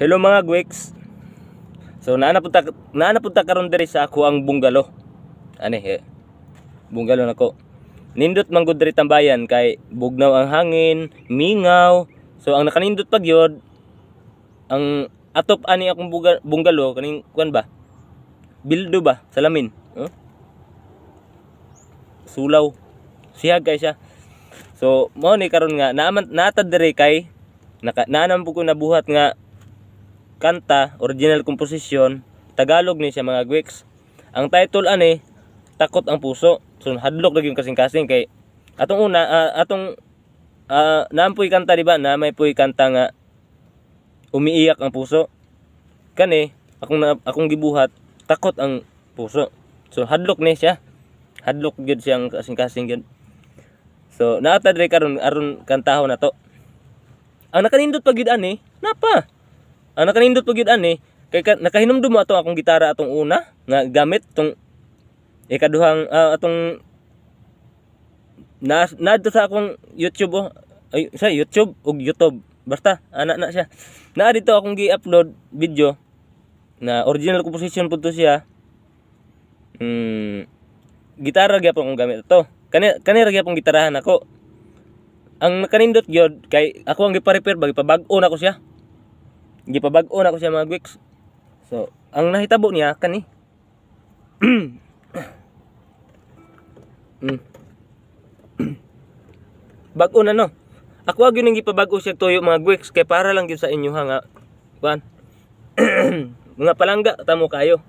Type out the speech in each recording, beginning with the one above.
Hello mga Gwix. So naa na punta karon diri sa ako ang bungalo. Ani eh, bungalo nako. Nindot man gud diri tambayan kay bugnaw ang hangin, mingaw. So ang nakanindot pag yod ang atop ani akong bungalo kaning kuan ba? Bildo ba? Salamin. Huh? Sulaw. Sihag kay siya. So mao ni karon nga naatad diri kay naka naanam ko nabuhat nga kanta, original composition, Tagalog ni siya mga Gwix. Ang title ani, Takot ang Puso. So hadlok lagi yung kasing-kasing kay atong una atong naampoy kanta di ba? Na may puy kanta nga umiiyak ang puso. Kani akong gibuhat, takot ang puso. So hadlok ni siya. Hadlok gyud siyang kasing-kasing gyud. So naata diri karon aron kantahon na to. Ang nakanindot pa gyud ani, napa. Ang nakanindot pa gyud ani kay nakahinumdum mo atong akong gitara atong una nga gamit tong ikaduhang atong na naadto sa akong YouTube oh. Ay, sa YouTube ug YouTube basta ana na siya. Naa dito akong gi-upload video na original composition pud to siya. Gitara gyapon akong gamit ato. Kani kani ra gyapon gitarahan ako. Ang nakanindot gyud kay ako ang gipa-repair ba, gipabag-o na ko siya. Gipabag-o na ko siya mga Gwix. So, ang nahitabo niya kani. Bag-o na no. Ako gyud ning gipabag-o siya tuyo mga Gwix kay para lang gyud sa inyo ha nga kuan. Mga palangga tamo kayo.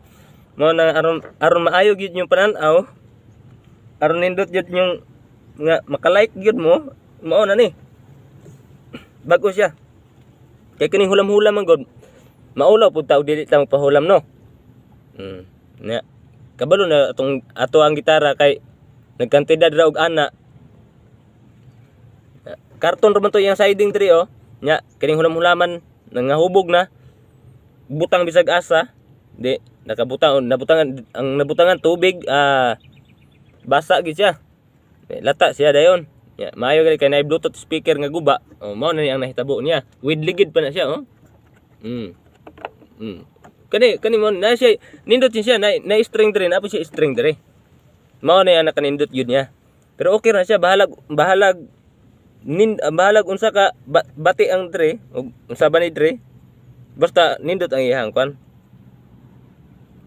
Mao na aron maayo gyud yung panan-aw. Aron nindot gyud yung nga maka-like gyud mo, mao na ni. Bag-o siya. Kay kining hulam-hulam man gud. Maulaw pud ta og dili ta magpahulam no. Nya. Kabalo na atong ato ang gitara kay nagkantidad ra og ana. Karton ra man to iyang siding diri oh. Nya kining hulam-hulaman nangahubog na. Butang bisag asa, di nakabutang nabutangan ang nabutangan tubig basa gid siya. Lata siya dayon. Ya, maayo gali kay naay Bluetooth speaker nga guba. Oh, mao na ni ang nahitabo niya. With ligid pa na siya oh. Kani kani mo na siya nindot siya na string diri na po siya string diri. Mao na ang nakanindot gyud niya. Pero okay ra siya, bahalag bahalag nin bahalag unsa ka bati ang diri ug unsa ba ni diri. Basta nindot ang iyang kwan.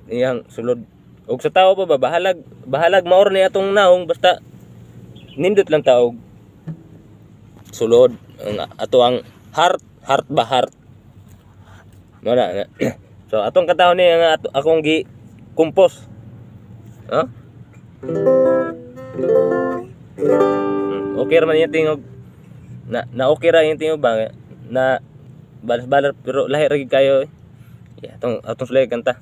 Iyang sulod. Ug sa tawo pa ba bahalag bahalag maor ni atong naong basta nindot lang taog sulod ang ato ang heart heart ba heart. Wala na. So atong katawon ni nga ato, akong gi compose. Ha? Okay ra man iyang tingog. Na okay ra iyang tingog ba na balas-balas pero lahi ra gid kayo. Yeah, atong sulay kanta.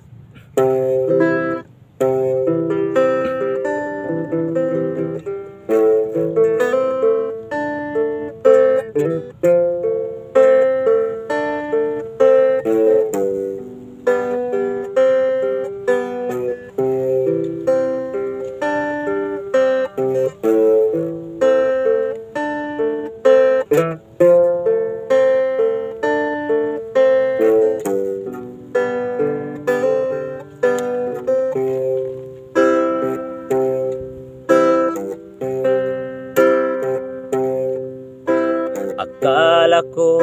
Akala ko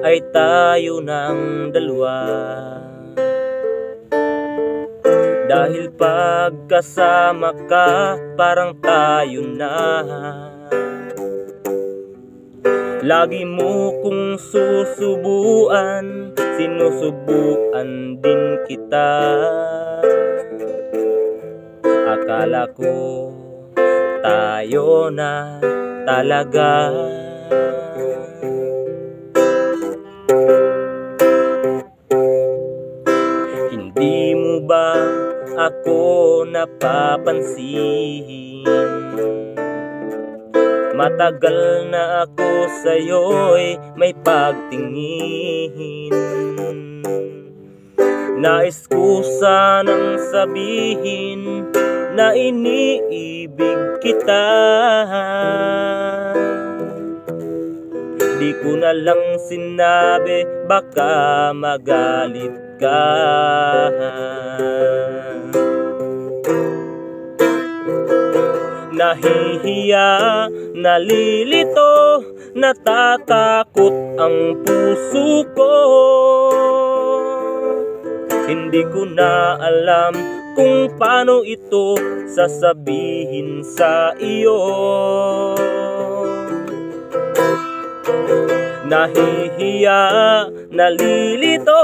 ay tayo ng dalawa, dahil pagkasama ka parang tayo na. Lagi mo kong susubuan, sinusubuan din kita. Akala ko tayo na talaga. Hindi mo ba ako napapansin? Matagal na ako sa'yo'y may pagtingin. Nais ko sanang sabihin na iniibig kita. Di ko na lang sinabi, baka magalit ka. Nahihiya, nalilito, natatakot ang puso ko. Hindi ko na alam kung paano ito sasabihin sa iyo. Nahihiya, nalilito,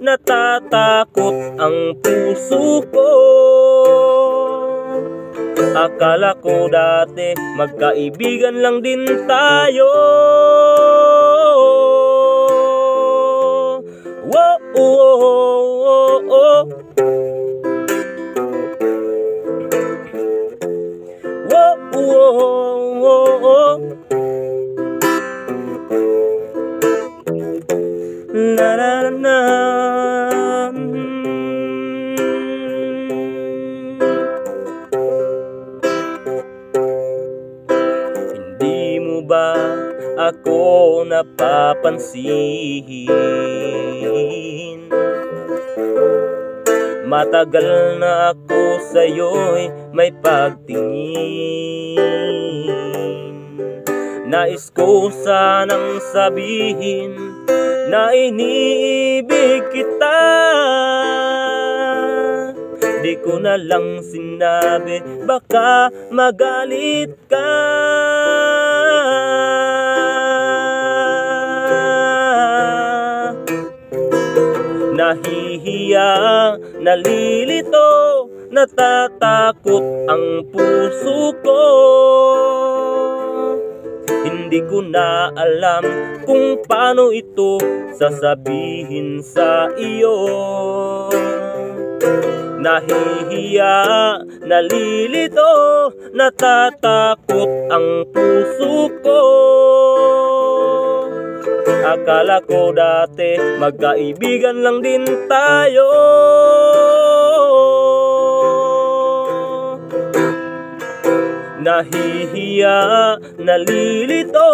natatakot ang puso ko. Akala ko dati magkaibigan lang din tayo. Whoa, oh, oh, oh. Whoa, oh, oh, oh. La la la. Hindi mo ba ako napapansin? Matagal na ako sa'yo'y may pagtingin. Nais ko sanang sabihin na iniibig kita. Di ko na lang sinabi, baka magalit ka. Nahihiya, nalilito, natatakot ang puso ko. Hindi ko na alam kung paano ito sasabihin sa iyo. Nahihiya, nalilito, natatakot ang puso ko. Akala ko dati magkaibigan lang din tayo. Nahihiya, nalilito,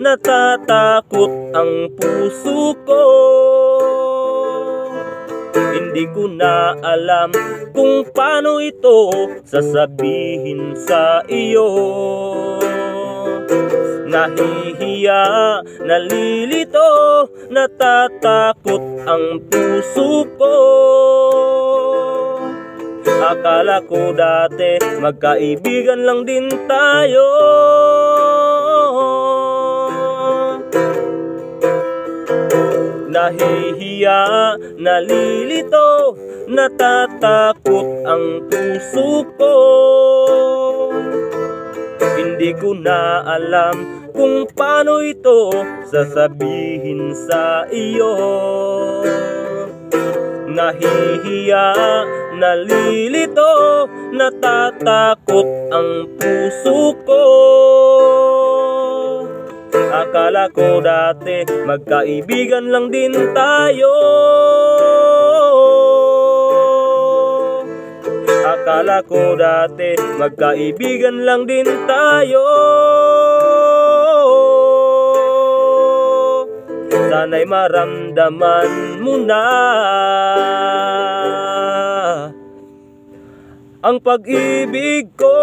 natatakot ang puso ko. Hindi ko na alam kung paano ito sasabihin sa iyo. Nahihiya, nalilito, natatakot ang puso ko. Akala ko dati magkaibigan lang din tayo. Nahihiya, nalilito, natatakot ang puso ko. Hindi ko na alam kung paano ito sasabihin sa iyo. Nahihiya, nalilito, natatakot ang puso ko. Akala ko dati magkaibigan lang din tayo. Akala ko dati magkaibigan lang din tayo. Sana'y maramdaman mo na ang pag-ibig ko.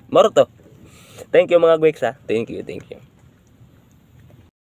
Moro to. Thank you mga gweks ha. Thank you, thank you.